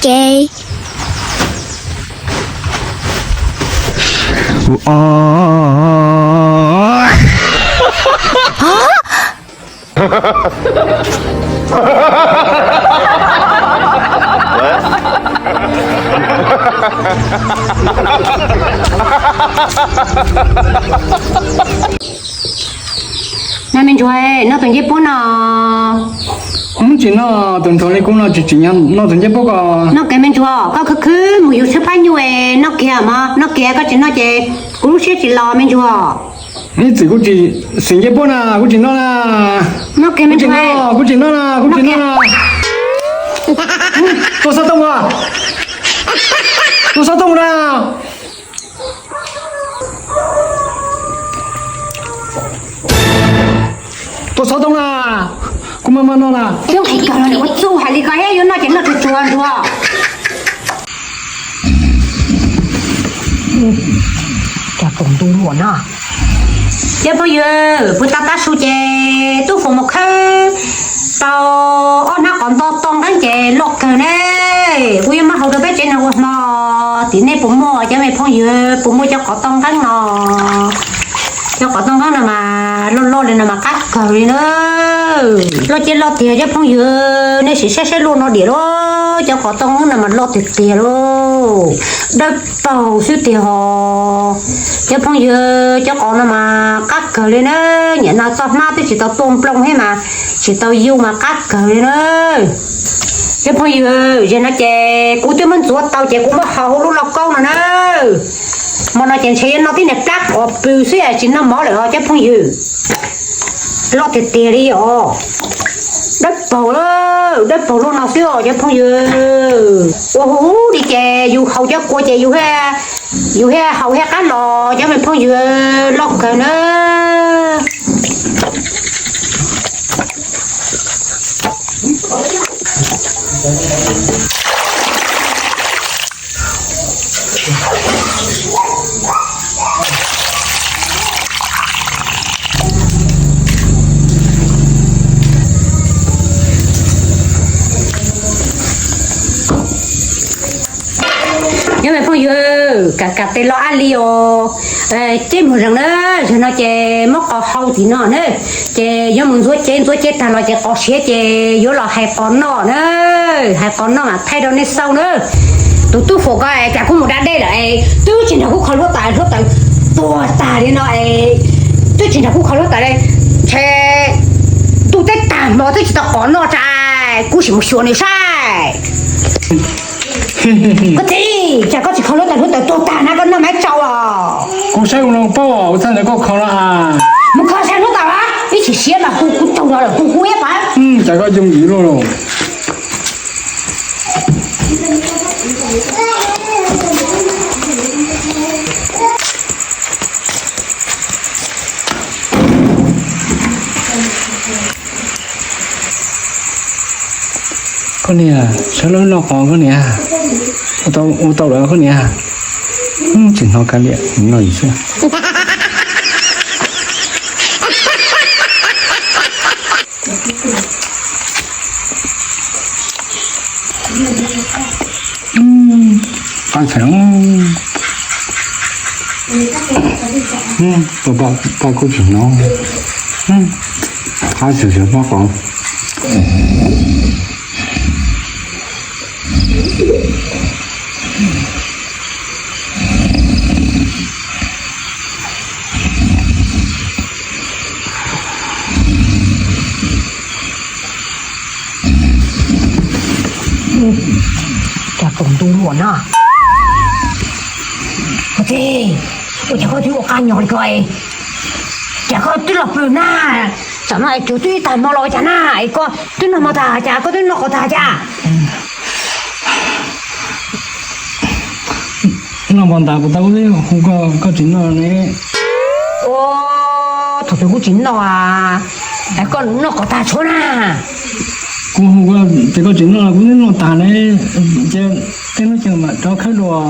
Ua, na me ntsuag, noj tus ncej puab no. Tsis noj, tus nrog li kuv no tsis tsim nyog noj tus ncej puab ko. Noj kiag me ntsuag, koj khwv khwv mus yuav tshuaj phab nyuj es noj kiag mas, noj kiag, koj tsis noj ces kuv lub siab tsis los me ntsuag. Ib txwm kuv tsis xis ncej puab na, kuv tsis noj na. Noj kiag me ntsuag, kuv tsis noj na, kuv tsis noj na. Tua xov tooj a, tua xov tooj na. Tua xov tooj na, kuv mam mam noj na. Xyov hais kawg los ua txuj hais li ko thiab, yuav noj ces noj tsuag tsuag ntsuag. Cas tsaus ntuj luaj na. Cov phooj ywg, pw tag tab su ces tub Foom mus khawb tau ob hnab qos ntoo tau nqeeb ces loj kawg ne. Kuv yuav muab hau rau peb tsev neeg ua hmo. Tim nej puas muaj cov me phooj ywg, puas muaj cov qos tau nqeeb no? Cov qos tau nqeeb no mas loj loj li no mas qab kawg li na. Loj ces loj tiag cov phooj ywg, nej sim saib saib luaj no diam lauj. Cov qos tau nqeeb no mas loj tiag tiag lauj, dawb paug xwb tiag os. Cov phooj ywg, cov qos no mas qab kawg li na. Niam no txoj hmab twb tsis tau tuaj nplooj thiab mas tsis tau yug mas qab kawg li na. Cov phooj ywg, zaum no ces kuv twb muab ntxuav tau ces kuv muab hau hauv lub lauj kaub no na. Hmo no ces ntshe yuav noj tib niag plab qos pw xwb tsis noj mov lawm os cov phooj ywg. Loj tiag tiag li os. Dawb paug, dawb paug luaj no xwb os cov phooj ywg. Ua huv huv li ces yus haus cov kua ces yus thiaj haus thiaj qab los cov me phooj ywg, loj kawg na. Nyob me phooj ywg, kam kam tes los ab li os. Ceb mus zees na, zaum no ces muab qos hau tim no na, ces yuav mus ntxuav cev, ntxuav cev tag los ces qos siav ces yuav los hais qos noj na, hais qos noj mas thaij rau nej xauj na. Tus tub Foom ko cas kuj mus da dej lawm, twb tsis nrog kuv kho hluav taws, hluav taws tuag tag li no, twb tsis nrog kuv kho hluav taws li, ntshe ntuj teb tag hmo twb tsis tau qos noj tsa, kuv sim mus xyuas nws saib. Koj txiv, cas koj tsis kho hluav taws, hluav taws tuag tag na koj noj mas tsau os. Kuv saib kuv los paub ua txaj ntawd koj kho no. Mus kho saib hluav taws, ib chim siab mas hu kuv tsaug no lawm kuv hu ib pab. Cas koj coob yim luaj los. Koj niam, sawv lawv noj qos koj niam, ua tau lawm koj niam. Tsis hnov kav liam, noj xwb. Qab tshaj, poj kuj tsis hnov, qab tshaj pob qos. Cas tsaus ntuj luaj na. Koj txiv, ua cas koj twb ua qab nyo li ko, cas koj twb los pw na? Tsam no es tsuas twb ib tag hmo los ua cas na, es koj twb noj hmo tag cas, koj twb noj qos tag cas? Noj hmo ntag puas tau hu koj tsis noj ne? Ua, thaum twg kuv tsis noj, koj noj qos tag tshuav na. Kuv hu koj ces koj tsis noj, kuv twb noj tag ne, ces tej hnub ces mam rov khawb dua.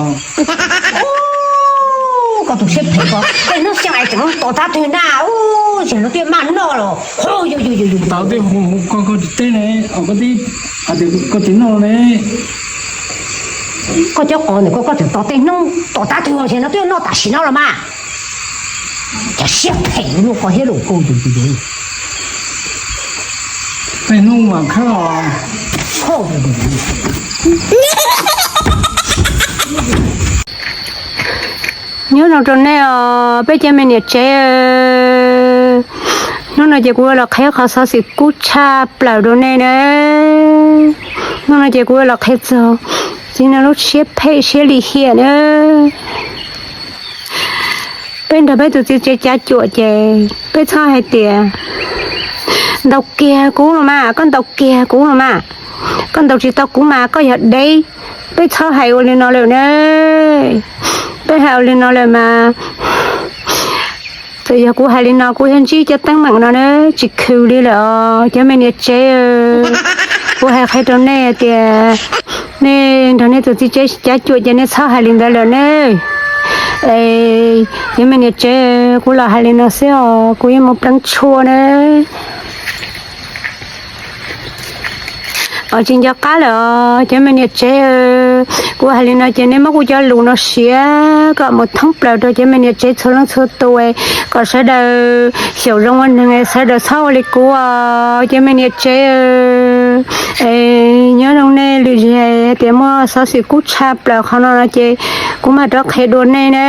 Koj tus siab phem ko, tej hnub xyoo es tseem tos tab twg na, ub, tseem lub tiaj maj noj los. Tau twb hu koj, koj tsis teb ne, koj twb hais tias koj tsis noj ne. Koj cov qos ntawm koj, koj tseem tos tej hnub tom qab twg los no twb noj tam sim no los mas. Cov siab phem, lub qos hiab lus koj tus tus Tej hnub mas khab os. Nyob zoo rau nej os peb cov me niam tsev. Hnub no ces kuv yuav los qhia qhov xov xwm kub tshaj plaws rau nej na. Hnub no ces kuv yuav los qhia txog txiv neej lub siab phem siab lim hiam na. Peb nrog peb tus txiv tsev cav cuam ces peb txhob hais tias ntaus kiag kuv los mas, koj ntaus kiag kuv los mas, koj ntaus tsis tau kuv mas koj yog deb. Peb txhob hais ua li no lawm na. Peb hais ua li no lawm mas, txawm yog kuv hais li no kuv yuav ntsib cov teeb meem no na, tsis khwv li lawm os cov me niam tsev. Kuv hais qhia rau nej tias nej nrog nej tus txiv tsev cav cuam ces nej txhob hais li ntawd lawm ne. Es cov me niam tsev, kuv los hais li no xwb os, kuv yuav mus pleev tshuaj na. Os, tsis nco qab lawm os cov me niam tsev. Kuv hais li no ces nej muab kuv cov lus no siav kom mus thoob plaws rau cov me niam tsev txhua leej txhua tus, kom sawv daws xyaum zoo ua neeg, sawv daws txhob ua li kuv os cov me niam tsev. Es nyob zoo nej lwm zaus tias muaj xov xwm kub tshaj plaws qhov no no ces kuv mam rov qhia dua nej na.